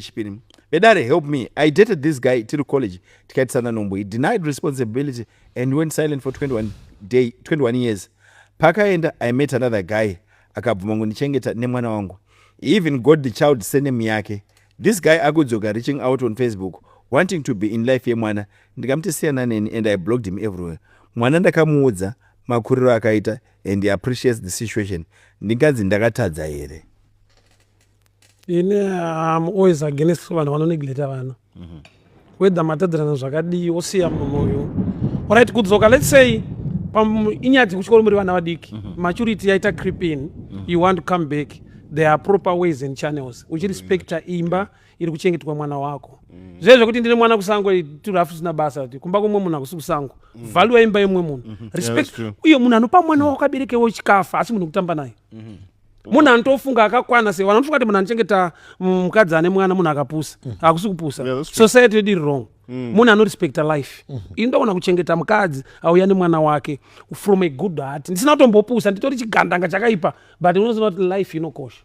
Chipiri. Vedare help me. I dated this guy tiri college tikaitisana nhumbu. He denied responsibility and went silent for 21 day 21 years. Pakaenda I met another guy akabvuma kundichengeta nemwana wangu. He even got the child surname yake. This guy akudzoka reaching out on Facebook wanting to be in life yemwana ndikamuti siyana neni and I blocked him everywhere. Mwana ndakamuudza makuriro akaita and he appreciates the situation. Ndinganzi ndakatadza here? Ini I'm always against vanhu vanonegleta vana. Whether matadzirana zvakadii wosiya munhu uyu. Alright kudzoka let's say inyaya dzekuchikoro muri vana vadiki. Maturity yaita creep in. You want to come back. There are proper ways and channels. Uchirespecta imba iri kuchengetwa mwana wako. Zve zvekuti ndine mwana kusango turafu zvisina basa kuti kumba kumwe munhu hakusi kusango. Value imba yemumwe munhu. Respect uye munhu anopa mwana wako aberekewo chikafu asi munhu kutamba naye. Munhu anotofunga akakwana sei vanofunga kuti munhu anochengeta mukadzi ane mwana munhu akapusa. Hakusi kupusa. Yeah, society yedu iri wrong. Munhu anorespecta life. Ini ndogona kuchengeta mukadzi auya nemwana wake from a good heart. Ndisina kutombopusa nditori chigandanga chakaipa but unoziva kuti life inokosha.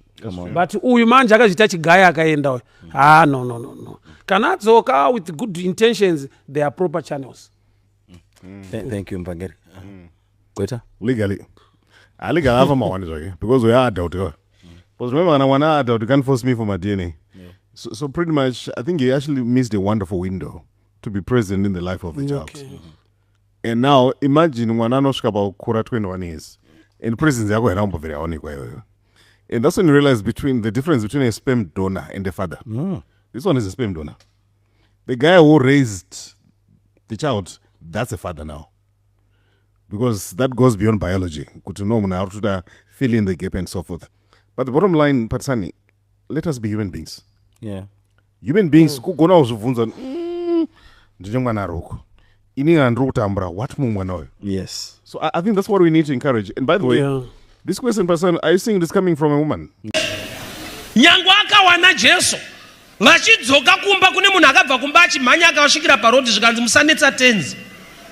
But uyu manje akazviita chigaya akaenda uyu. Ah no no no no. Kana adzoka with good intentions there are proper channels. Thank you Mvangeri. Gweta? Legally. Ah, legally afa mawani zvake because we are adult ka. Because remember kana mwana adult you can't force me for my DNA. So pretty much I think he actually missed a wonderful window to be present in the life of the child. And now imagine mwana anosvika pakukura 21 years and presence yako haina kumbobvira yaonekwa iyoyo. And that's when you realize between the difference between a sperm donor and a father. This one is a sperm donor. The guy who raised the child, that's a father now. Because that goes beyond biology. Kuti no munhu ari kutoda fill in the gap and so forth. But the bottom line, Patsani, let us be human beings. Human beings, kugona kuzvibvunza, ndine mwana ari uko. Ini handiri kutambura, what mumwe mwana uyu? So I think that's what we need to encourage. And by the way, this question, Pastor, are you seeing this coming from a woman? Nyangwe akawana Jesu vachidzoka kumba kune munhu akabva kumba achimhanya akavasvikira parodi zvikanzi musanetsa tenzi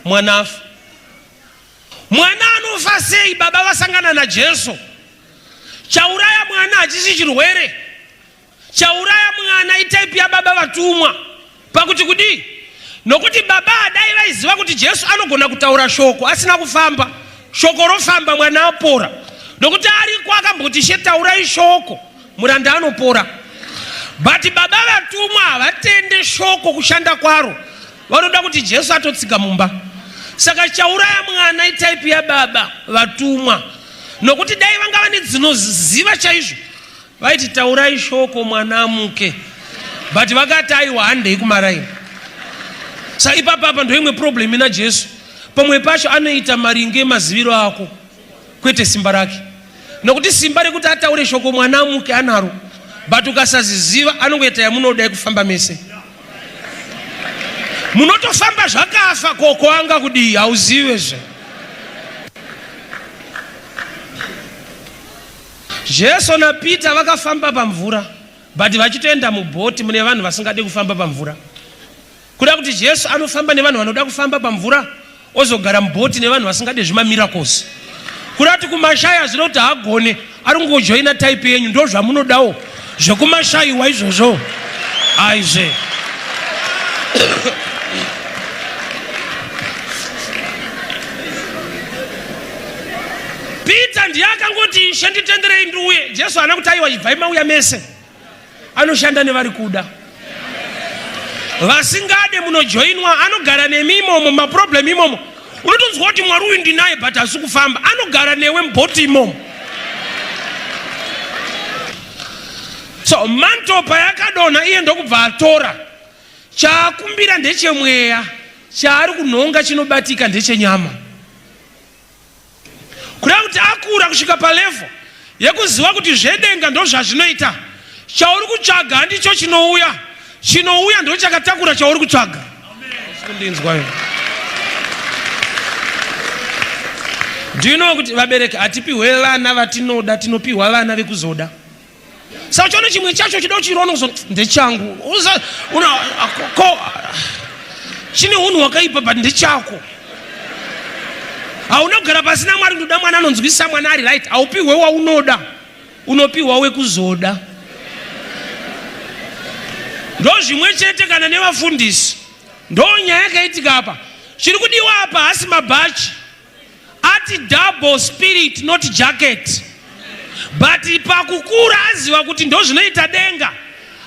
mwana afa. Mwana anofa sei baba vasangana naJesu? Chauraya mwana hachisi chirwere. Chauraya mwana itype yababa vatumwa. Pakuti kudii? Nokuti baba adai vaiziva kuti Jesu anogona kutaura shoko asina kufamba. Shoko rofamba mwana apora. Nokuti ariko akamboti Ishe taurai shoko muranda anopora. But baba vatumwa havatende shoko kushanda kwaro. Vanoda kuti Jesu atotsika mumba. Saka chauraya mwana itype yababa vatumwa. Nokuti dai vanga vane dzinoziva chaizvo vaiti taurai shoko mwana amuke, but vakati aiwa handei kumaraini. Saka ipapa apa ndoimwe problem ina Jesu. Pamwe pacho anoita maringe maziviro ako kwete simba rake, nokuti simba rekuti ataure shoko mwana amuke anaro, but ukasaziziva anongoita yamunoda yekufamba mese. Munotofamba zvakafa koko anga kudii hauzive zve. Jesu naPeter vakafamba pamvura but vachitoenda mubhoti mune vanhu vasingade kufamba pamvura. Kuda kuti Jesu anofamba nevanhu vanoda kufamba pamvura ozogara mubhoti nevanhu vasingade zvemamiracles. Kuda kuti kumashaya zvino kuti haagone ari kungojoina type yenyu ndozvamunodawo zvekumashayiwa izvozvo aizve. Peter ndiye akangoti Ishe nditenderei ndiuye. Jesu haana kuti aiwa ibvai mauya mese. Anoshanda nevari kuda. Vasingade munojoinwa, anogara nemi imomo maproblem imomo. Unotonzwa kuti Mwari uyu ndinaye but hasi kufamba. Anogara newe mubhoti imomo. So manto payakadonha iye ndokubva atora. Chaakumbira ndechemweya, chaari kunhonga chinobatika ndechenyama. Kureva kuti akura kusvika palevel yekuziva kuti zvedenga ndozvazvinoita. Chauri kutsvaga handicho chinouya, chinouya ndochakatakura chauri kutsvaga. Kundinzwa iwe. Do you know kuti vabereki hatipihwe vana vatinoda, tinopihwa vana vekuzoda. Saka uchiona chimwe chacho chida uchiroona kuzo ndechangu. Chine unhu hwakaipa but ndechako. Hauna kugara pasina Mwari, ndoda mwana anonzwisisa, mwana ari right. Haupihwe waunoda, unopihwa wekuzoda. Ndozvimwe chete kana nevafundisi. Ndo nyaya yakaitika apa. Chiri kudiwa apa hasi mabhachi. Ati double spirit not jacket. But pakukura aziva kuti ndozvinoita denga.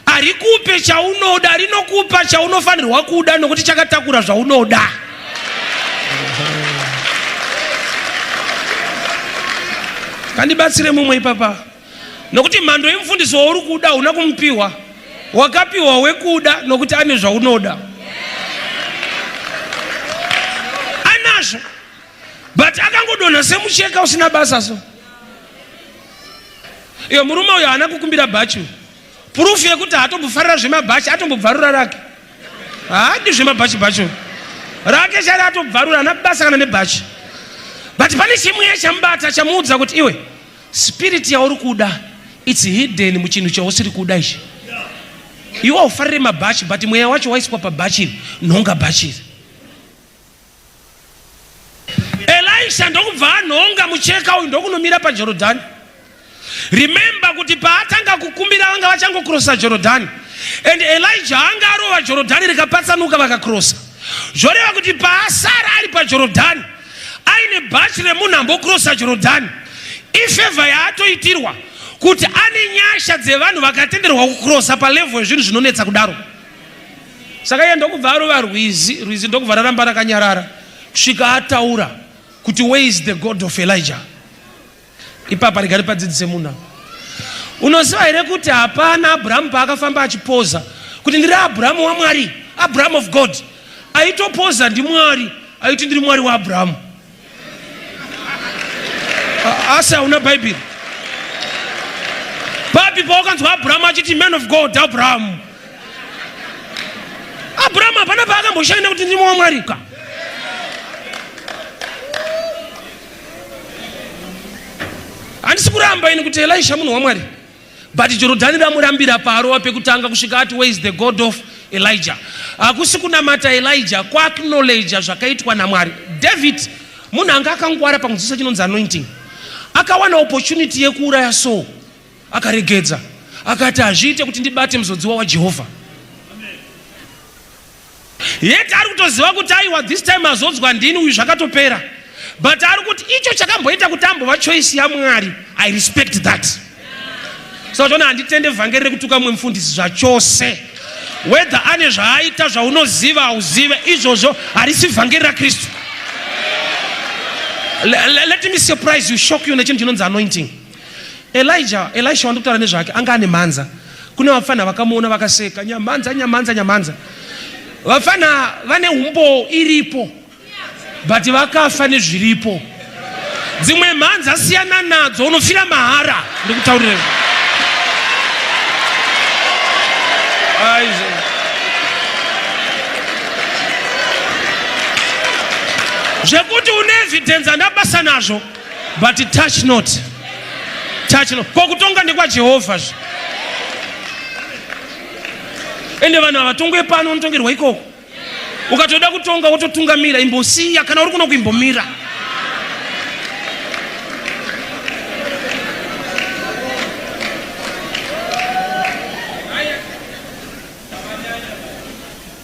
Harikupe chaunoda, rinokupa chaunofanirwa kuda nokuti chakatakura zvaunoda. Kandibatsire mumwe ipapa. Nokuti mhando yemufundisi wauri kuda hauna kumupiwa. Wakapiwa wekuda nokuti ane zvaunoda. Anazvo. But akangodonha semucheka usina basa so. Iyo murume uyo haana kukumbira bhachi. Proof yekuti haatombofarira zvemabhachi atombobvarura rake. Haadi zvemabhachi bhachi. Rake chari atobvarura haana basa kana nebhachi. But pane chimweya chamubata chamuudza kuti iwe spirit yauri kuda it's hidden muchinhu chausiri kuda ichi. Iwe haufarire mabhachi but mweya wacho waiswa pabhachi iri. Nhonga bhachi iri. Elisha ndokubva anhonga mucheka uyu ndokunomira paJorodhani. Remember kuti paatanga kukumbira vanga vachangokrosa Jorodhani and Elijah anga arova Jorodhani rikapatsanuka vakakrosa. Zvoreva kuti paasara ari paJorodhani aine bhachi remunhu ambokrosa Jorodhani, ifevha yaatoitirwa kuti ane nyasha dzevanhu vakatenderwa kukrosa palevel yezvinhu zvinonetsa kudaro. Saka iye ndokubva arova rwizi, rwizi ndokubva raramba rakanyarara kusvika ataura kuti where is the God of Elijah? Ipapa rega ripadzidzise munhu apa. Unoziva here kuti hapana Abrahamu paakafamba achipoza kuti ndiri Abrahamu waMwari, Abraham of God. Aitopoza ndiMwari, aiti ndiri Mwari waAbrahamu. Asi hauna Bhaibheri. Papi pawakanzwa Abrahamu achiti man of God Abrahamu? Abrahamu hapana paakamboshaina kuti ndiri waMwari ka. Handisi kuramba ini kuti Elisha munhu waMwari. But Jorodhani ramurambira paarova pekutanga kusvika ati where is the God of Elijah. Hakusi kunamata Elijah, kuacknowledge zvakaitwa naMwari. David munhu anga akangwara pakunzwisisa chinonzi anointing. Akawana opportunity yekuuraya Saul, akaregedza. Akati hazviite kuti ndibate muzodziwa waJehovha. Yet ari kutoziva kuti aiwa this time azodzwa ndini uyu zvakatopera. But ari kuti icho chakamboita kuti ambova choice yaMwari, I respect that. So chona handitende vhangeri rekutuka mumwe mufundisi zvachose. Whether ane zvaaita zvaunoziva hauzive izvozvo harisi vhangeri raKristu. Let me surprise you, shock you nechinhu chinonzi anointing. Elijah, Elisha wandikutaura nezvake anga ane mhanza. Kune vapfanha vakamuona vakaseka, nyamhanza, nyamhanza, nyamhanza. Vapfanha vane umboo iripo but vakafa nezviripo. Dzimwe mhanza siyana nadzo, unofira mahara, ndikutaurira. Zvekuti une evidence handina basa nazvo. But touch not. Touch not. Ko kutonga ndekwaJehovha zve. Ende vanhu havatongwe pano, vanotongerwa ikoko. Ukatoda kutonga wototungamira, imbosiya kana uri kuno kuimbomira.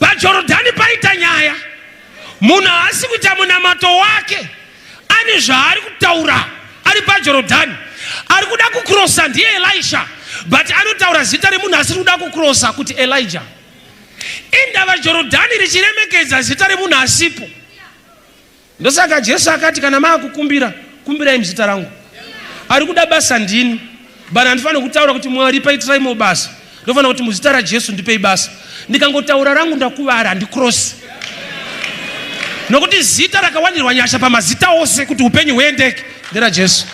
PaJorodhani paita nyaya. Munhu haasi kuita munamato wake. Ane zvaari kutaura ari paJorodhani. Ari kuda kukrosa ndiye Elisha, but anotaura zita remunhu asiri kuda kukrosa kuti Elijah. Indava Jorodhani richiremekedza zita remunhu asipo. Ndosaka Jesu akati kana maakukumbira, kumbirai muzita rangu. Ari kuda basa ndini, but handifaniri kutaura kuti Mwari paitirai mo basa. Ndofanira kuti muzita raJesu ndipei basa. Ndikangotaura rangu ndakuvara, handikrosi. Nokuti zita rakawanirwa nyasha pamazita ose kuti upenyu huendeke nderaJesu.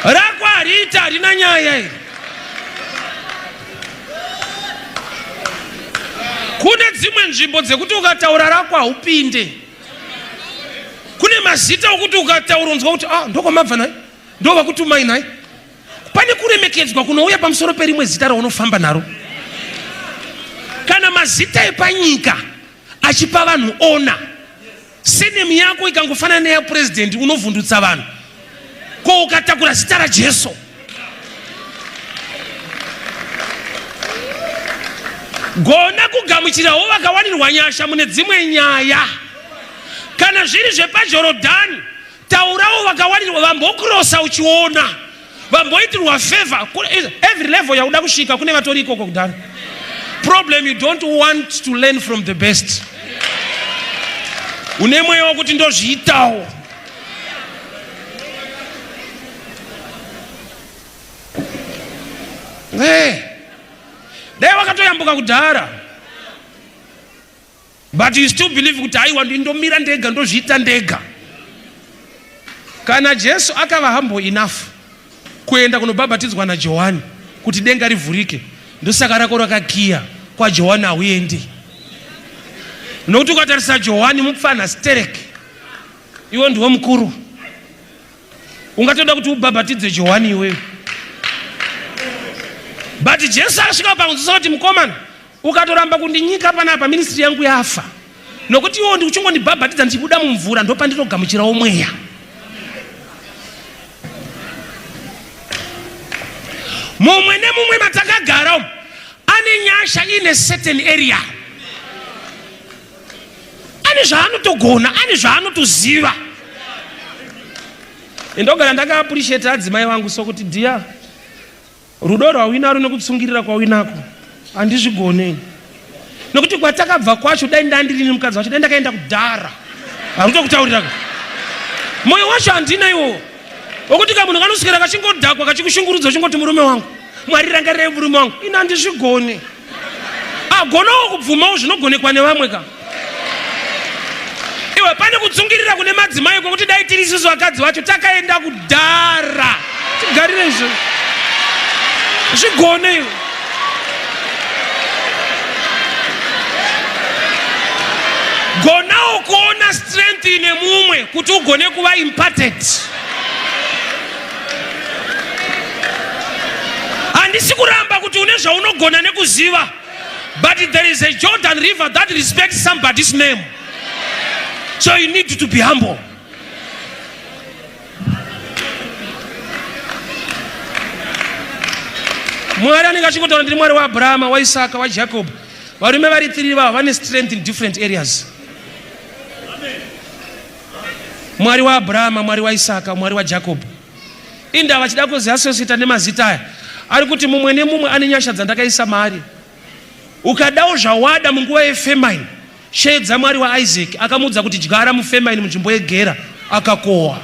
Rako hariita, harina nyaya iri. Kune dzimwe nzvimbo dzekuti ukataura rako haupinde. Kune mazita okuti ukataura unzwa kuti ah, ndokwamabva nhai, ndovakutumai nhai. Pane kuremekedzwa kunouya pamusoro perimwe zita raunofamba naro. Kana mazita epanyika achipa vanhu ona, surname yako ikangofanana neyapresident unovhundutsa vanhu. Ko ukatakura zita raJesu? Gona kugamuchirawo vakawanirwa nyasha mune dzimwe nyaya. Kana zviri zvepaJorodhani, taurawo vakawanirwa vambokurosa uchiona vamboitirwa favor. Every level yauda kusvika kune vatori ikoko kudhara. Problem, you don't want to learn from the best. Une mweya wekuti ndozviitawo. Hey. Dai wakatoyambuka kudhara, but you still believe kuti aiwa, ndomira ndega, ndozviita ndega. Kana Jesu akava humble enough kuenda kunobhabhatidzwa naJohani kuti denga rivhurike, ndosaka rako rakakiya kwaJohani hauendi, nokuti ukatarisa Johani mupfanha sterek, iwe ndiwe mukuru, ungatoda kuti ubhabhatidze Johani iweyo. But Jesu akasvika pakunzwisa kuti mukomana, ukatoramba kundinyika panapa, ministry yangu yafa, nokuti iwo ndiuchingondibhabhatidza ndichibuda mumvura, ndopandinogamuchirawo mweya. Mumwe nemumwe matakagara umu ane nyasha in a certain area, ane zvaanotogona, ane zvaanotoziva. Ndogara ndakaappreciate adzimai vangu, sokuti dhiya rudo rwauinaro nekutsungirira kwauinako handizvigone, nokuti kwatakabva kwacho, dai ndandirini mukadzi wacho, dai ndakaenda kudhara. Harutokutaurira mwoyo wacho handina iwowo wokuti kamunhu kanoswera kachingodhakwa kachikushungurudza, uchingoti murume wangu, Mwari rangarirai murume wangu. Ini handizvigone. Agonawo kubvumawo zvinogonekwa nevamwe ka iwe. Pane kutsungirira kune madzimai kwekuti dai tiri isusu vakadzi vacho takaenda kudhara. Tigarire izvo, zvigone iwe. Gonawo kuona strength ine mumwe kuti ugone kuva imparted. Handisi kuramba kuti une zvaunogona nekuziva, but there is a Jordan River that respects somebody's name, so you need to be humble. Mwari anenge achingotaura, ndiri Mwari waAbrahama, waIsaka, waJacob. Varume vari three vavo vane strength in different areas. Mwari waAbrahama, Mwari waIsaka, Mwari waJacob. Indava vachida kuziassociata nemazita aya? Ari kuti mumwe nemumwe ane nyasha dzandakaisa maari. Ukadawo zvawada munguva yefamine, sheedza Mwari waIsaac, akamuudza kuti dyara mufamine munzvimbo yegera, akakohwa.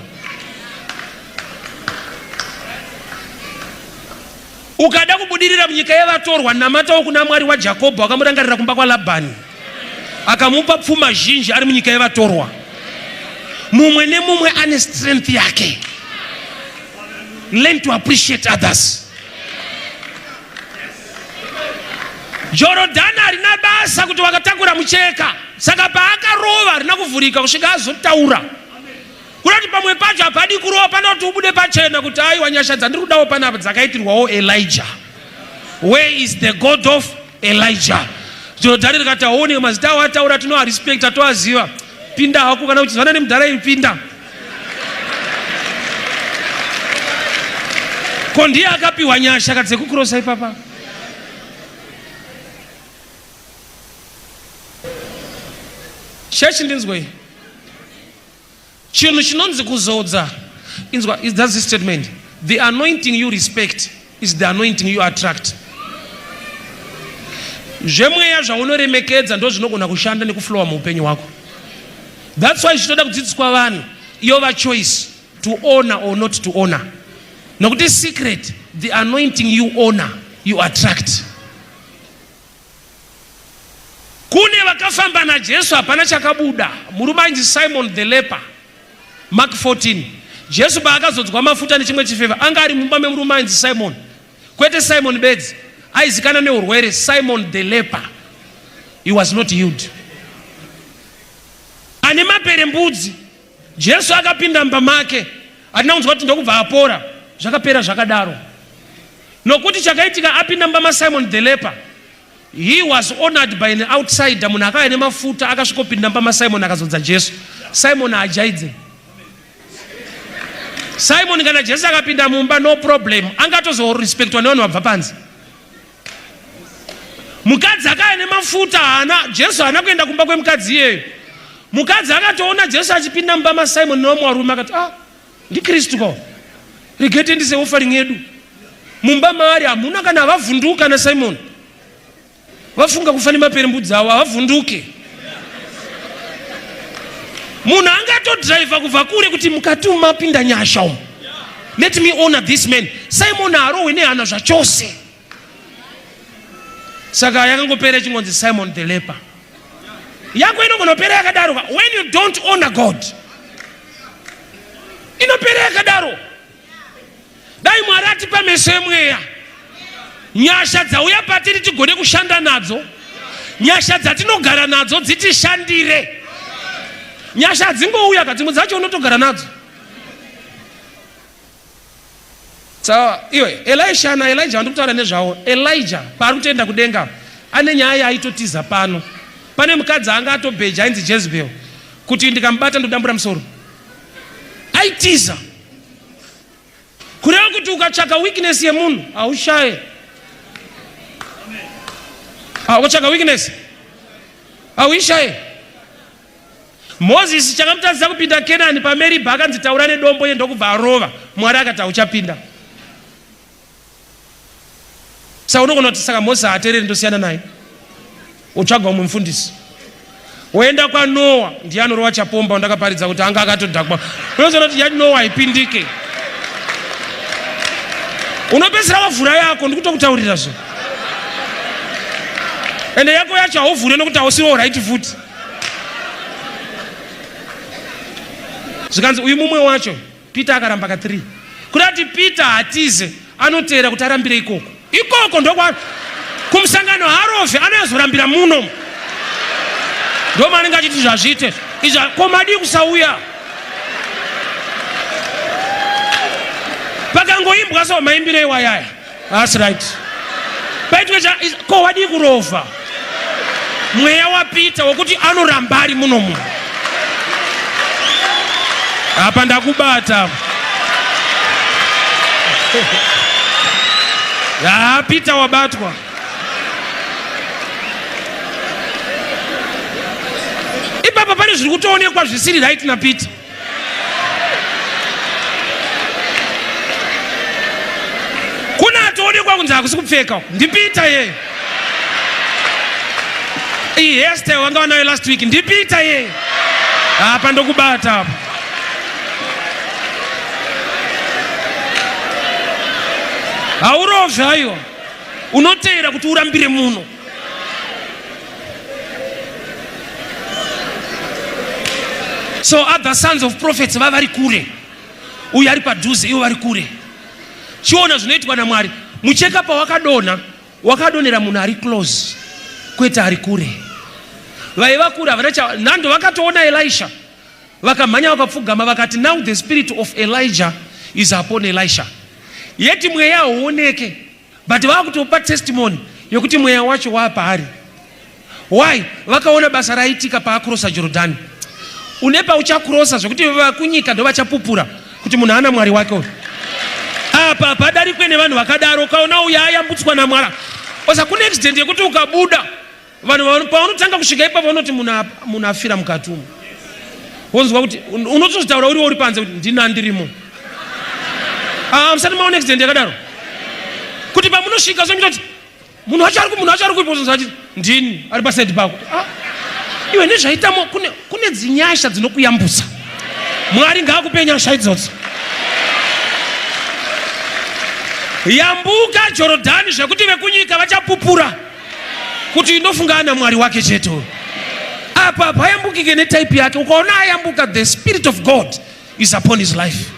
Ukada kubudirira munyika yevatorwa, namatawo kuna Mwari waJakobho, akamurangarira kumba kwaLabhani, akamupa pfuma zhinji ari munyika yevatorwa. Mumwe nemumwe ane strength yake. Learn to appreciate others. Jorodhani harina basa kuti wakatakura mucheka, saka paakarova harina kuvhurika kusvika azotaura. Kurati pamwe pacho hapadi kurova, panoda kuti ubude pachena kuti aiwa, nyasha dzandiri kudawo panapa dzakaitirwawo Elijah. Where is the God of Elijah? Jorodhani rikati aone mazita awo ataura, tinoarespecta, toaziva. Pinda hako kana uchizivana nemudhara iri, pinda. Ko ndiye akapiwa nyasha kadzekukurosa ipapa. Chechi, ndinzwei. Chinhu chinonzi kuzodza, inzwa, is that's this statement: the anointing you respect is the anointing you attract. Zvemweya zvaunoremekedza ndo zvinogona kushanda nekuflowa muupenyu hwako. That's why zvitoda kudzidziswa vanhu, yova choice to honor or not to honor, nokuti secret, the anointing you honor, you attract. Kune vakafamba naJesu hapana chakabuda. Murume ainzi Simon the leper, Mark 14. Jesu paakazodzwa mafuta nechimwe chifeva, anga ari mumba memurume ainzi Simon. Kwete Simon bedzi, aizikana neurwere, Simon the leper. He was not healed. Ane mapere mbudzi. Jesu akapinda mumba make, hatina kunzwa kuti ndokubva apora. Zvakapera zvakadaro, nokuti chakaitika, apinda mumba maSimon the leper, he was honored by an outsider. Munhu akauya nemafuta akasvikopinda mumba maSimon, akazodza Jesu. Simon haajaidze Simon. Kana Jesu akapinda mumba, no problem, angatozorespectwa nevanhu vabva panze. Mukadzi akaya nemafuta haana, Jesu haana kuenda kumba kwemukadzi iyeyo. Mukadzi akatoona Jesu achipinda mumba maSimon nevamwe varume akati, ah, ndiKristu ko. Regai tiendese offering yedu. Mumba maari hamuna kana havavhunduka naSimon. Vafunga kufa nemaperembudzi avo havavhunduke. Munhu angatodriver kubva kure kuti mukati umu mapinda nyasha umu. Let me honor this man. Simon haarohwe nehana zvachose. Saka yakangopera ichingonzi Simon the leper. Yako inogonopera yakadaro when you don't honor God. Inopera yakadaro. Dai Mwari atipa meso emweya, nyasha dzauya patiri tigone kushanda nadzo, nyasha dzatinogara nadzo dzitishandire. Nyasha hadzingouya ka, dzimwe dzacho unotogara nadzo. Sawa iwe Elisha na Elijah vandiri kutaura nezvavo. Elijah paari kutoenda kudenga ane nyaya yaaitotiza pano. Pane mukadzi anga atobheja ainzi Jezebel kuti ndikamubata ndodambura musoro. Aitiza. Kureva kuti ukatsvaka weakness yemunhu haushaye. Ah, ukatsvaka weakness hauishaye. Moses chakamutadzisa kupinda Kenani paMeribha akanzi taura nedombo iye ndokubva arova. Mwari akati hauchapinda. Saka unogona kuti saka Moses haatereri ndosiyana naye. Wotsvaga umwe mufundisi. Woenda kwaNoa ndiye anorova chapomba wandakaparidza kuti anga akatodhakwa. Unozoona kuti yaNoa haipindike. Unopedzisira wavhura yako ndikutokutaurira zve. Ende yako yacho hauvhure nokuti hausiwo right futi. Zvikanzi uyu mumwe wacho Peter akaramba ka 3. Kuda kuti Peter hatize anoteera kuti arambire ikoko. Ikoko ndokwa kumusangano haarove anoyazorambira muno. Ndomaanenge achiti zvazviite izvi ko madii kusauya. Pakangoimbwa so maimbiro iwayaya. That's right. Paitwe cha ko wadii kurova mweya waPeter wokuti anoramba ari muno muno. Apa ndakubata. Ah, Peter wabatwa. Ipapa pane zviri kutoonekwa zvisiri right naPeter. Kuna atoonekwa kunzi hakusi kupfeka ndiPeter yeye. Iyi hairstyle wanga wanayo last week ndiPeter yeye. Apa ndokubata apa. Haurovhi aiwa. Unoteera kuti urambire muno. So other sons of prophets vavari kure, uyu ari padhuze, ivo vari kure. Chiona zvinoitwa naMwari. Mucheka pawakadonha, wakadonhera munhu ari close, kwete ari kure. Vaiva kure havana cha nhando, vakatoona Elisha vakamhanya vakapfugama vakati now the spirit of Elijah is upon Elisha. Yet mweya hauoneke but vakutopa testimony yokuti mweya wacho waa paari. Why? Vakaona basa raitika paakrosa Jorodhani. Une pauchakrosa zvekuti vakunyika ndovachapupura kuti munhu ana Mwari wake uyu. Apa padarikwe nevanhu vakadaro, ukaona uyu ayambutswa naMwari. Osa kune accident yekuti ukabuda vanhu pavanotanga kusvika ipapo vanoti munhu afira mukati umu. Wonzwa kuti unotozvitaura uriwo uri panze kuti ndini andirimo. Ah, musati maona accident yakadaro. Kuti pamunosvika so mutoti munhu wacho ari munhu wacho ari kuipo zvati ndini ari paside pako. Ah, iwe nezvaitamo kune kune dzinyasha dzinokuyambutsa. Mwari ngaakupe nyasha idzodzo. Yambuka Jorodhani zvekuti vekunyika vachapupura kuti ndofunga ana Mwari wake chete uyu. Apa hapayambukike netype yake. Ukaona ayambuka, the spirit of God is upon his life.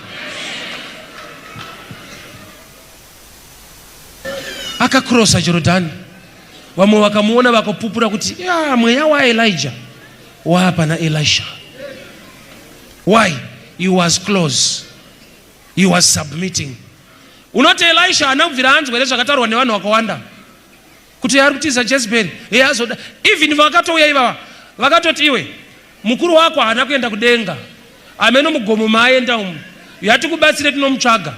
Akakrosa Jorodhani, vamwe vakamuona vakapupura kuti ya mweya waElijah waapa naElisha. Why? He was close. He was submitting. Unoti Elisha haana kubvira anzwa here zvakataurwa nevanhu vakawanda kuti ari kutiza Jezebel? Iye azoda. Even vakatouya ivava vakatoti iwe mukuru wako haana kuenda kudenga, ameno mugomo maaenda umu, yatikubatsire tinomutsvaga.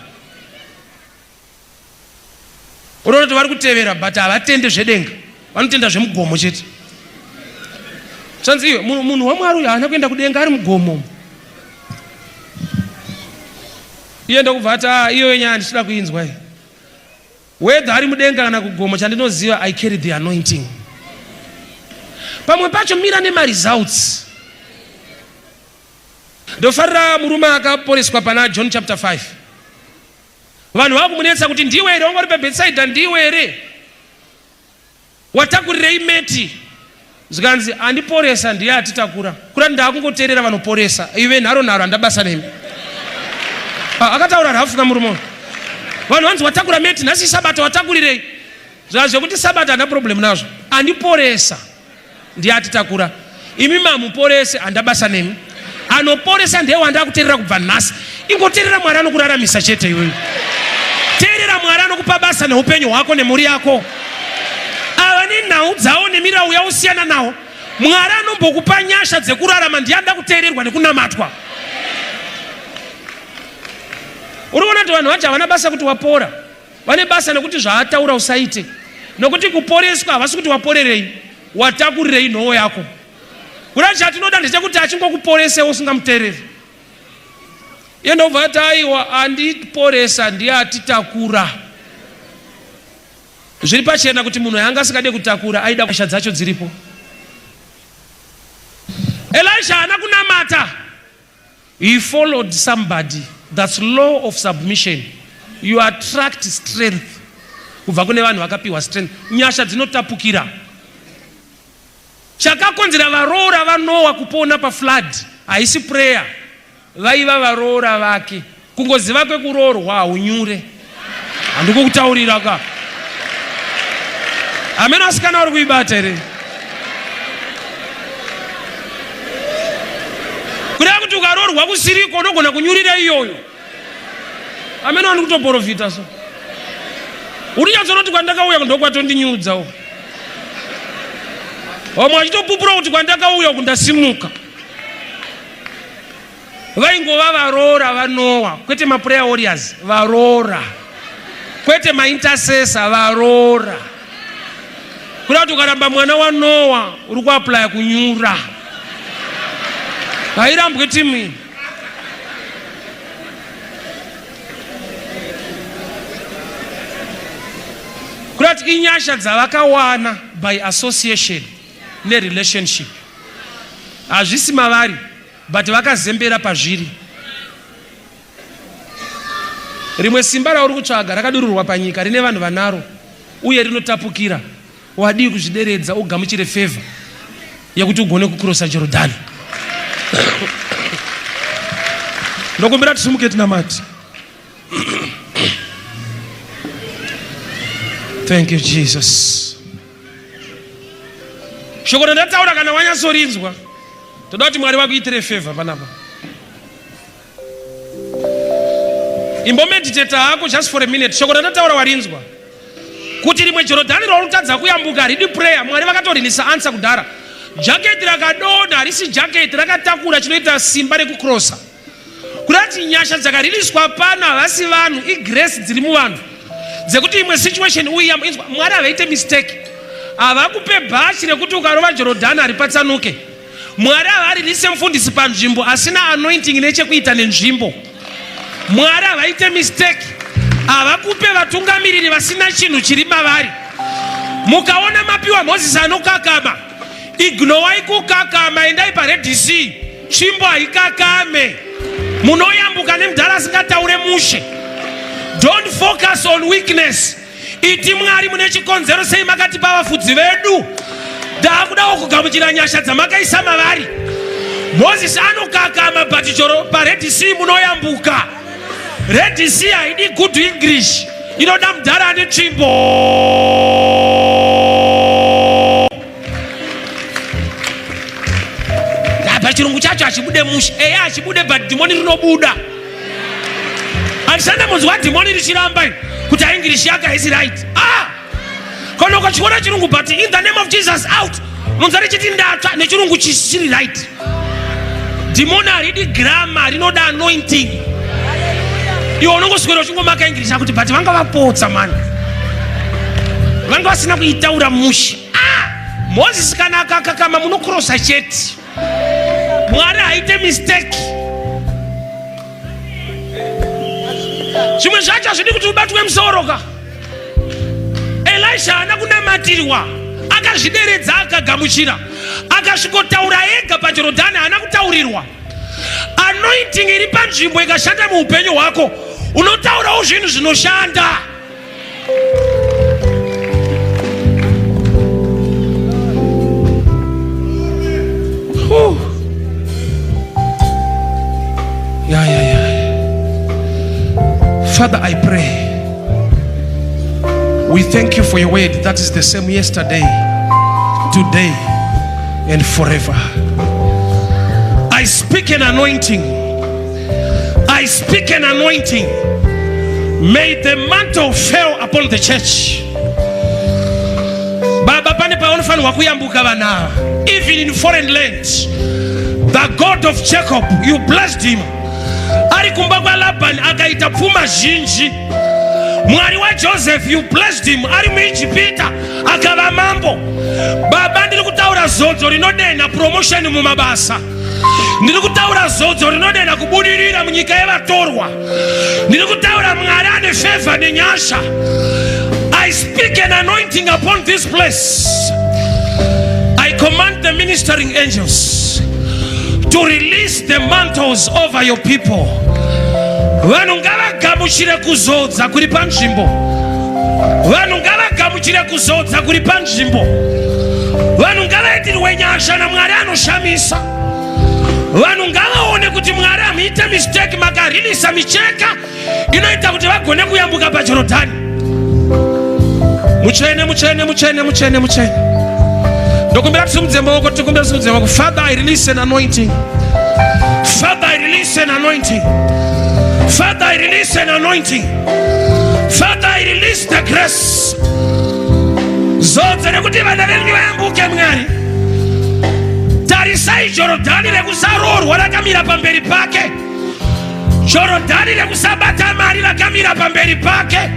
Unoona kuti vari kutevera but havatende zvedenga. Vanotenda zvemugomo chete. Zvanzi iwe munhu waMwari uyu haana kuenda kudenga ari mugomo. Iye ndokubva ati ah, iyoyo nyaya ndichida kuinzwa iyi. Whether ari mudenga kana kugomo chandinoziva I carry the anointing. Pamwe pacho mira nemaresults. Ndofarira murume akaporeswa pana John chapter 5. Vanhu vakumunetsa kuti ndiwe here wanga uri paBethsaida ndiwe here? Watakurirei meti? Zvikanzi andiporesa ndiye atitakura. Kura ndakungoteerera vanoporesa. Ive nharo nharo handabasa nemi. Ah, akataura rafu kamurume uyu. Vanhu vanzi watakura meti nhasi isabata watakurirei? Zvikanzi zvekuti sabata handina problem nazvo. Andiporesa. Ndiye atitakura. Imi mamuporese handabasa nemi. Anoporesa ndiye wandakuterera kubva nhasi. Ingoterera Mwari anokuraramisa chete iwewe. Teerera Mwari anokupa basa neupenyu hwako nemhuri yako. Ava nenhau dzawo nemirau yausiyana nawo. Mwari anombokupa nyasha dzekurarama ndiye anoda kuteererwa nekunamatwa. Uri kuona kuti vanhu vacho havana basa kuti wapora. Vane basa nekuti zvaataura usaite. Nokuti kuporeswa havasi kuti waporerei, watakurirei nhowo yako. Kuda chatinoda ndechekuti achingokuporese usingamuteereri. Iye ndobva ati aiwa andiporesa ndiye atitakura. Zviri pachena kuti munhu anga asingade kutakura aida nyasha dzacho dziripo. Elisha haana kunamata. He followed somebody that's law of submission you attract strength kubva kune vanhu vakapiwa strength nyasha dzinotapukira chakakonzera varoora vanowa kupona paflood haisi prayer vaiva varoora vake Kungoziva kwekuroorwa haunyure. Handikukutaurira ka. Hameno asikana vari kuibata here? Kureva kuti ukaroorwa kusiriko unogona kunyurira iyoyo. Hameno wandi kutoporofita so. Uri nyatsonoti kwandakauya ndokwatondinyudza. Vamwe vachitopupura kuti kwandakauya uku ndasimuka. Vaingova varoora vaNoah, kwete maprayer warriors, varoora. Kwete maintercessor, varoora. Kuda kuti ukaramba mwana waNoah uri kuaplya kunyura. Hairambwe timu iyi. Kuda kuti inyasha dzavakawana by association nerelationship. Hazvisi mavari. But vakazembera pazviri. Rimwe simba rauri kutsvaga rakadururwa panyika rine vanhu vanaro uye rinotapukira. Wadii kuzvideredza ugamuchire favor yekuti ugone kukurosa Jorodhani. Ndokumbira tisimuke tinamate. Thank you Jesus. Shoko randataura kana wanyatsorinzwa toda kuti Mwari vakuitire favor panapa. Imbomeditata hako just for a minute. Shoko randataura warinzwa kuti rimwe Jorodhani rauri kutadza kuyambuka haridi prayer. Mwari vakatorinisa answer kudhara. Jaketi rakadonha harisi jaketi rakatakura chinoita simba rekukrosa. Kurati nyasha dzakaririswa pano havasi vanhu igrace dziri muvanhu dzekuti imwe situation uiyamba inzwa Mwari havaite mistake havakupe bhachi rekuti ukarova Jorodhani haripatsanuke. Mwari havaririse mufundisi panzvimbo asina anointing nechekuita nenzvimbo. Mwari havaite mistake havakupe vatungamiriri vasina chinhu chiri mavari. Mukaona mapiwa Mozisi anokakama Ignowai kukakama, endai paRed Sea, tsvimbo haikakame. Munoyambuka nemudhara asingataure mushe. Don't focus on weakness. Iti Mwari mune chikonzero sei makatipa vafudzi vedu. Ndakudawo kugamuchira nyasha dzamakaisa mavari. Moses anokakama but choro paRed Sea munoyambuka. Red Sea haidi good English, inoda mudhara ane tsvimbo. Apa chirungu chacho hachibude mushe. Eya hachibude but dhimoni rinobuda. Handisanda munzwa dhimoni richiramba kuti English yake haisi right. Ah! Kana ukachiona chirungu but in the name of Jesus out. Munzwa richiti ndatsva nechirungu chisiri right. Dhimoni haridi grammar rinoda anointing. Iwe unongoswera uchingomaka English akuti but vanga vapotsa mani. Vanga vasina kuitaura mushe. Ah! Mozisi kana akakakama munokrosa chete. Mwari haite mistake. Zvimwe zvacho hazvidi kuti ubatwe musoro ka. Elisha haana kunamatirwa, akazvideredza akagamuchira, akasvikotaura ega paJorodhani, haana kutaurirwa. Anointing iri panzvimbo ikashanda muupenyu hwako, unotaurawo zvinhu zvinoshanda. Yeah, yeah, yeah. Father, I pray. We thank you for your word that is the same yesterday, today, and forever. I speak an anointing. I speak an anointing. May the mantle fall upon the church. Baba, pane paunofanirwa kuyambuka vanhu ava. Even in foreign lands. The God of Jacob, you blessed him. Ari kumba kwaLabani akaita pfuma zhinji. Mwari waJoseph, you blessed him. Ari muIjipita akava mambo. Baba, ndiri kutaura zodzo rinodenha promotion mumabasa. Ndiri kutaura zodzo rinodenha kubudirira munyika yevatorwa. Ndiri kutaura Mwari ane favor nenyasha. I speak an anointing upon this place. I command the ministering angels to release the mantles over your people. Vanhu ngavagamuchire kuzodza kuri panzvimbo. Vanhu ngavagamuchire kuzodza kuri panzvimbo. Vanhu ngavaitirwe nyasha naMwari anoshamisa. Vanhu ngavaone kuti Mwari hamuite mistake, makarilisa micheka inoita kuti vagone kuyambuka paJorodhani. Mutsvene, mutsvene, mutsvene, mutsvene, mutsvene. Ndokumbira tisimudze maoko, tikumbira tisimudze maoko. Father, I release an anointing. Father, I release an anointing. Father, I release an anointing. Father, I release the grace. Zodza rekuti vana venyu vayambuke Mwari. Tarisai Jorodhani rekusaroorwa rakamira pamberi pake. Jorodhani rekusabata mari rakamira pamberi pake.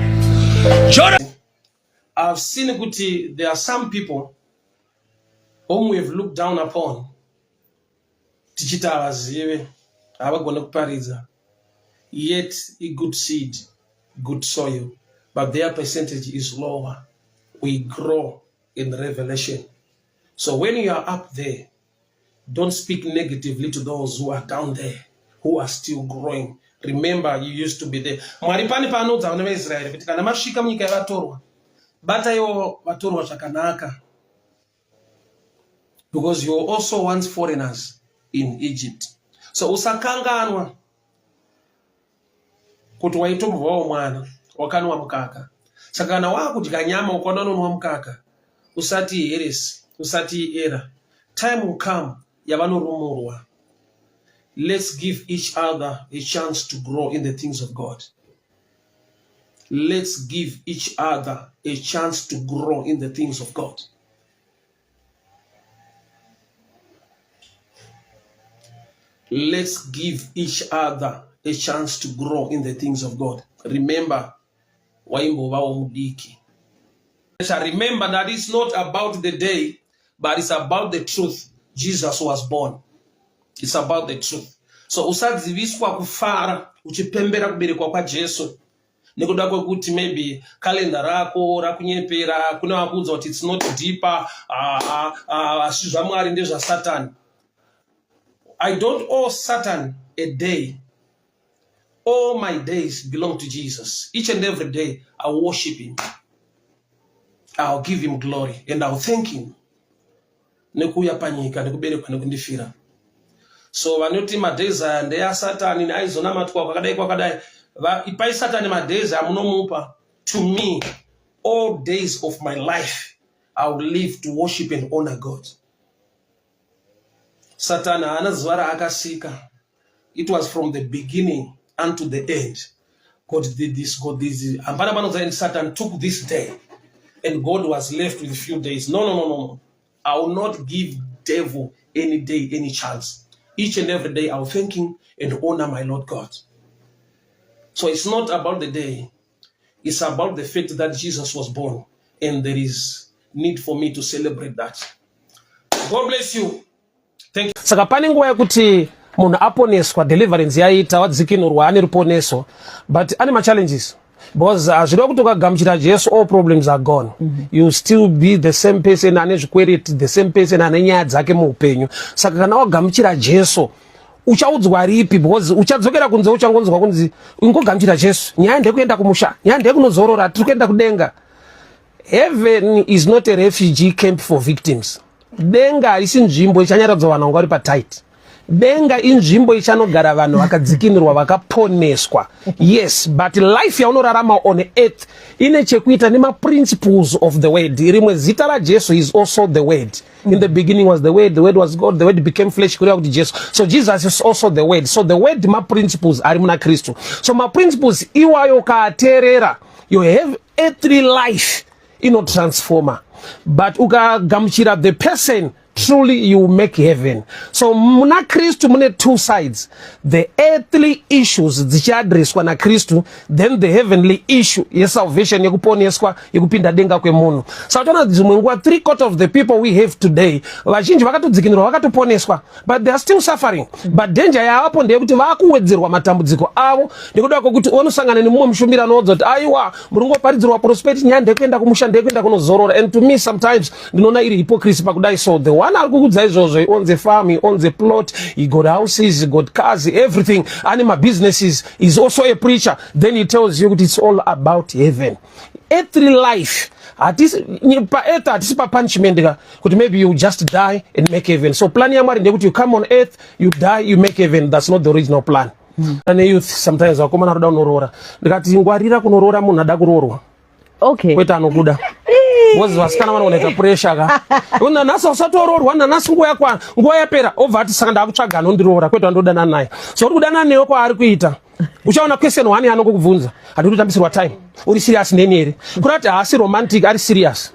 I've seen kuti there are some people whom we have looked down upon tichiti havazive, havagone kuparidza, yet a good seed, good soil, but their percentage is lower. We grow in revelation. So when you are up there, don't speak negatively to those who are down there, who are still growing. Remember, you used to be there. Mwari pane paanoudza vana veIsraeri kuti kana masvika munyika yevatorwa, bataiwo vatorwa zvakanaka. Because you were also once foreigners in Egypt. So usakanganwa kuti waitombwawo mwana wakanwa mukaka. Saka kana wakudya nyama ukaona unonwa mukaka, usati heresi, usati era. Time will come yavanorumurwa. Let's give each other a chance to grow in the things of God. Let's give each other a chance to grow in the things of God. Let's give each other a chance to grow in the things of God. Remember, waimbovawo mudiki. Remember that it's not about the day, but it's about the truth. Jesus was born. It's about the truth. So usadziviswa kufara uchipembera kuberekwa kwaJesu nekuda kwekuti maybe calendar rako rakunyepera, kune vakuudza kuti it's not deeper, asi zvaMwari ndezvaSatani. I don't owe Satan a day. All my days belong to Jesus. Each and every day I worship him. I'll give him glory and I'll thank him. Nekuuya panyika, nekuberekwa, nekundifira. So vanoti madays aya ndeyaSatani, aizonamatwa kwakadai kwakadai. Ipai Satani madays amunomupa. To me, all days of my life, I will live to worship and honor God. Satani haana zuva raakasika. It was from the beginning unto the end. God did this, God did this. Hapana panonzi and Satan took this day and God was left with a few days. No, no, no, no, no. I will not give devil any day, any chance. Each and every day I will thank him and honor my Lord God. So it's not about the day. It's about the fact that Jesus was born and there is need for me to celebrate that. God bless you. Thank you. Saka pane nguva yekuti munhu aponeswa, deliverance yaita, wadzikinurwa, ane ruponeso, but ane machallenges, because hazvireva kuti ukagamuchira Jesu all problems are gone. You still be the same person ane zvikwereti, the same person ane nyaya dzake muupenyu. Saka kana wagamuchira Jesu, uchaudzwa ripi? Because uchadzokera kunze, uchangonzwa kunzi ingogamuchira Jesu, nyaya ndekuenda kumusha, nyaya ndekunozorora, tiri kuenda kudenga. Heaven is not a refugee camp for victims. Denga harisi nzvimbo ichanyaradzwa vanhu vanga vari patight. Denga inzvimbo ichanogara vanhu vakadzikinurwa, vakaponeswa, yes, but life yaunorarama on earth ine chekuita nemaprinciples of the word. Rimwe zita raJesu is also the Word. In the beginning was the Word, the Word was God, the Word became flesh, kureva kuti Jesu. So Jesus is also the Word. So the Word maprinciples ari muna Kristu. So maprinciples iwayo ukaateerera, you have earthly life inotransforma, but ukagamuchira the person truly, you make heaven. So muna Kristu mune two sides: the earthly issues dzichiadreswa naKristu, then the heavenly issue yesalvation, yekuponeswa, yekupinda denga kwemunhu. Saka toona dzimwe nguva three quarter of the people we have today, vazhinji vakatodzikinurwa, vakatoponeswa, but they are still suffering. But danger yavapo ndeyekuti vakuwedzerwa matambudziko avo nekuda kwekuti unosangana nemumwe mushumiri anoudza kuti aiwa, muri ngoparidzirwa prosperity, nyaya ndekuenda kumusha, ndekuenda kunozorora. And to me, sometimes ndinoona iri hypocrisy pakudai. So the one ari kukudza izvozvo, he owns a farm, he owns a plot, he got houses, he got cars, everything, ane mabusinesses, is also a preacher. Then he tells you kuti it's all about heaven. Earthly life, hatisi paearth, hatisi papunishment ka, kuti maybe you just die and make heaven. So plan yaMwari ndeyekuti you come on earth, you die, you make heaven. That's not the original plan. Ane youth sometimes, vakomana anoda kunoroora, ndikati ngwarira kunoroora munhu ada kuroorwa, kwete anokuda, because vasikana vanooneka pressure ka. Nanhasi usatoroorwa, nanhasi nguva yakwana, nguva yapera, obva ati saka ndakutsvaga anondiroora, kwete wandodanana naye. So uri kudanana newe kwaari kuita, uchaona question one yaanongokubvunza, "Handiri kutambisirwa time? Uri serious neni here?" Kuda kuti haasi romantic, ari serious.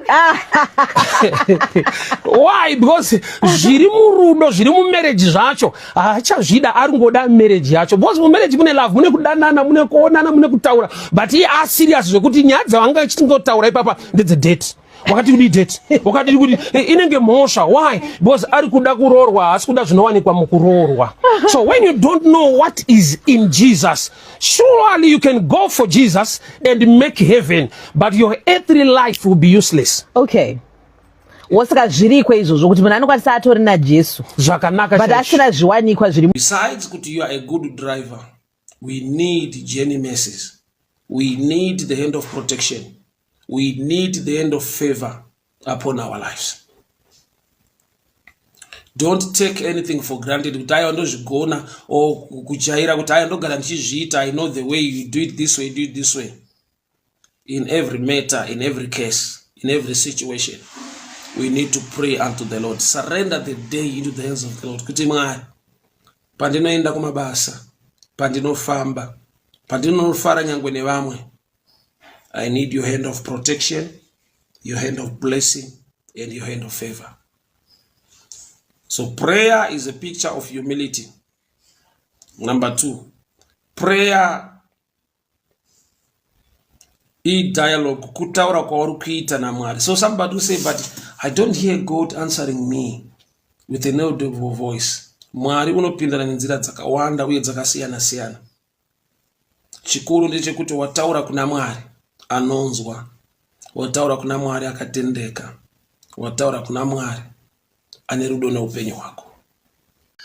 Why? Because zviri murudo, zviri mumarriage zvacho haachazvida, ari ngoda marriage yacho, because mumarriage mune love, mune kudanana, mune kuonana, mune kutaura, but iye aserious zvekuti nyaya dzavanga chitingotaura ipapa ndedzedate. Wakati kudii date? Wakati kuti inenge mhosva. Why? Because ari kuda kuroorwa, haasi kuda zvinowanikwa mukuroorwa. So when you don't know what is in Jesus, surely you can go for Jesus and make heaven, but your earthly life will be useless. Okay, wosaka zviriko izvozvo kuti munhu anokwanisa atori naJesu Zvakanaka but chaizvo. asina zviwanikwa zviri Besides kuti you are a good driver, we need journey mercies. We need the hand of protection. We need the hand of favor upon our lives. Don't take anything for granted kuti aiwa, ndozvigona, or kujaira kuti aiwa, ndogara ndichizviita, I know the way you do it this way, do it this way. In every matter, in every case, in every situation, we need to pray unto the Lord. Surrender the day into the hands of the Lord, kuti Mwari, pandinoenda kumabasa, pandinofamba, pandinofara nyangwe nevamwe, I need your hand of protection, your hand of blessing and your hand of favor. So prayer is a picture of humility. Number two, prayer i-dialogue, kutaura kwauri kuita naMwari. So somebody will say, "But I don't hear God answering me with an audible voice." Mwari unopindana nenzira dzakawanda uye dzakasiyana siyana. Chikuru ndechekuti wataura kuna Mwari anonzwa, wataura kuna Mwari akatendeka, wataura kuna Mwari ane rudo neupenyu hwako.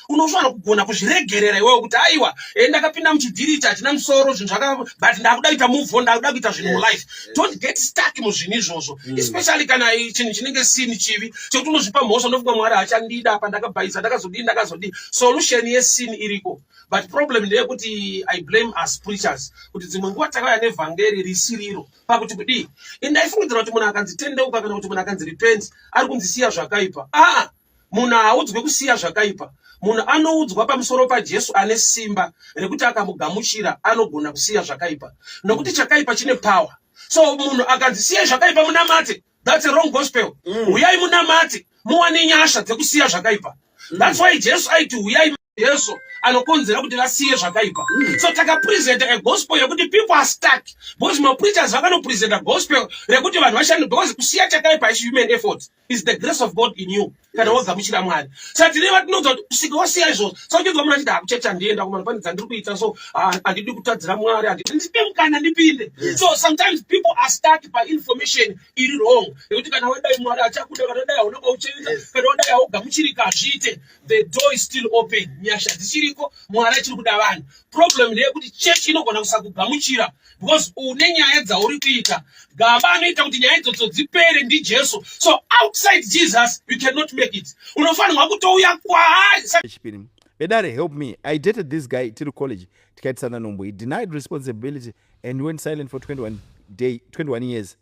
Unofanira kugona kuzviregerera iwewe kuti aiwa, ndakapinda muchidhiri ichi hachina musoro, zvinhu zvaka, but ndakuda kuita move on, ndakuda kuita zvinhu mulife. Don't get stuck muzvinhu izvozvo, especially kana chinhu chinenge sin, chivi chekuti unozvipa mhosva, unofunga Mwari hachandida, apa ndakabhaisa, ndakazodii, ndakazodii. Solution yesin iriko, but problem ndeyekuti I blame us preachers kuti dzimwe nguva takauya nevhangeri risiriro. Pakuti kudii? Indaifungidzira kuti munhu akanzi tendeuka kana kuti munhu akanzi repent, ari kunzi siya zvakaipa. Aa, munhu haaudzwe kusiya zvakaipa. Munhu anoudzwa pamusoro paJesu ane simba rekuti akamugamuchira anogona kusiya zvakaipa, nokuti chakaipa chine power. So munhu akanzi siyai zvakaipa munamate, that's a wrong gospel. Uyai munamate muwane nyasha dzekusiya zvakaipa. That's why Jesu aiti huyai. Jesu anokonzera kuti vasiye zvakaipa. So takapresenta a gospel yekuti people are stuck because mapreachers vakanopresenta gospel rekuti vanhu vashande, because kusiya chakaipa is human effort, is the grace of God in you kana wagamuchira Mwari. Saka tine vatinoudza kuti kusvika wasiya izvozvo. Saka uchinzwa munhu achiti, "Hakuchechi handienda kumana, pane dzandiri kuita, so handidi kutadzira Mwari, ndipe mukana ndipinde." So sometimes people are stuck by information iri wrong yekuti kana wadai Mwari achakuda, kana wadai hauna kwauchaenda, kana wadai haugamuchirika. Hazviite. The door is still open, nyasha dzichiriko, Mwari achiri kuda vanhu. Problem ndeyekuti chechi inogona kusakugamuchira because une nyaya dzauri kuita. Gaba anoita kuti nyaya idzodzo dzipere ndiJesu. So outside Jesus you cannot make it. Unofanirwa kutouya kwaari. Chipiri, vedare, help me. I dated this guy tiri college, tikaitisana nhumbu. He denied responsibility and went silent for 21 day 21 years.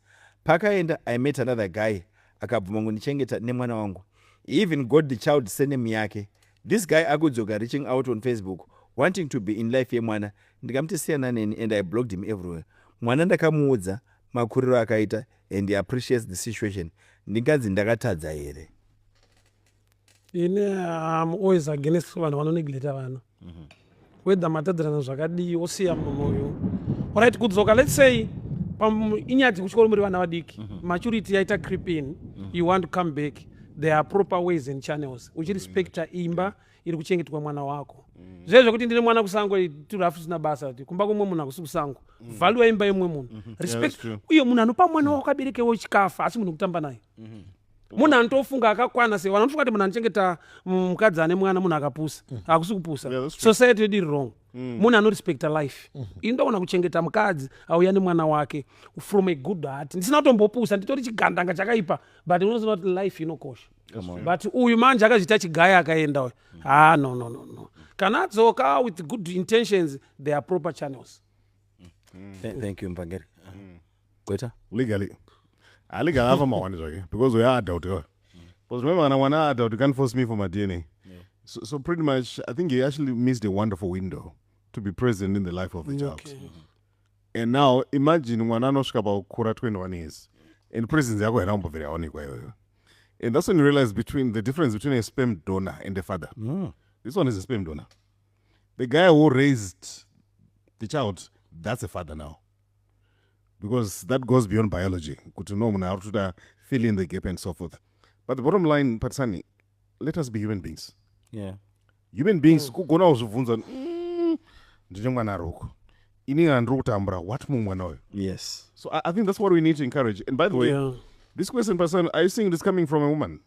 Pakaenda, I met another guy akabvuma kundichengeta nemwana wangu. He even got the child surname yake. This guy akudzoka, reaching out on Facebook, wanting to be in life yemwana. Ndikamuti siyana neni and I blocked him everywhere. Mwana ndakamuudza makuriro akaita and he appreciates the situation. Ndinganzi ndakatadza here? Ini am always against vanhu vanonegleta vana, whether matadzirana zvakadii, osiya munhu uyu. Alright, kudzoka, let's say inyaya dzekuchikoro, muri vana vadiki, maturity yaita creep in, you want to come back, there are proper ways and channels uchirespecta imba iri kuchengetwa mwana wako. Zvezvo zvekuti ndine mwana kusango, turafu zvisina basa, kuti kumba kumwe munhu hakusi kusango. Value yaimba yemumwe munhu, respect. True. Uye munhu anopa mwana wako aberekewo chikafu asi munhu kutamba naye, munhu anotofunga akakwana. Sei vanhu vanofunga kuti munhu anochengeta mukadzi ane mwana munhu akapusa? Hakusi kupusa. Yeah, that's true. Society yedu iri wrong. Munhu anorespecta life. Ini ndogona kuchengeta mukadzi auya nemwana wake from a good heart, ndisina kutombopusa, nditori chigandanga chakaipa, but unoziva kuti life inokosha. But uyu manje akazviita chigaya, akaenda uyu. Ah, no, no, no, no. Kana adzoka with good intentions, there are proper channels. Thank you, Mpangeri. Gweta. Legally, legally afa mawani zvake because we are adult iwa. Because remember, kana mwana adult, you can't force me for my DNA. So pretty much I think he actually missed a wonderful window to be present in the life of the child. And now imagine mwana anosvika pakukura 21 years and presence yako haina kumbobvira yaonekwa iyoyo. And that's when you realize between the difference between a sperm donor and a father. This one is a sperm donor. The guy who raised the child, that's a father now, because that goes beyond biology, kuti no, munhu ari kutoda fill in the gap and so forth. But the bottom line, Patsani, let us be human beings. Human beings kugona kuzvibvunza, ndine mwana aroko, inini handiri kutambura, what mumwana uyu? So I think that's what we need to encourage. And by the way, this question person, are you seeing this coming from a woman?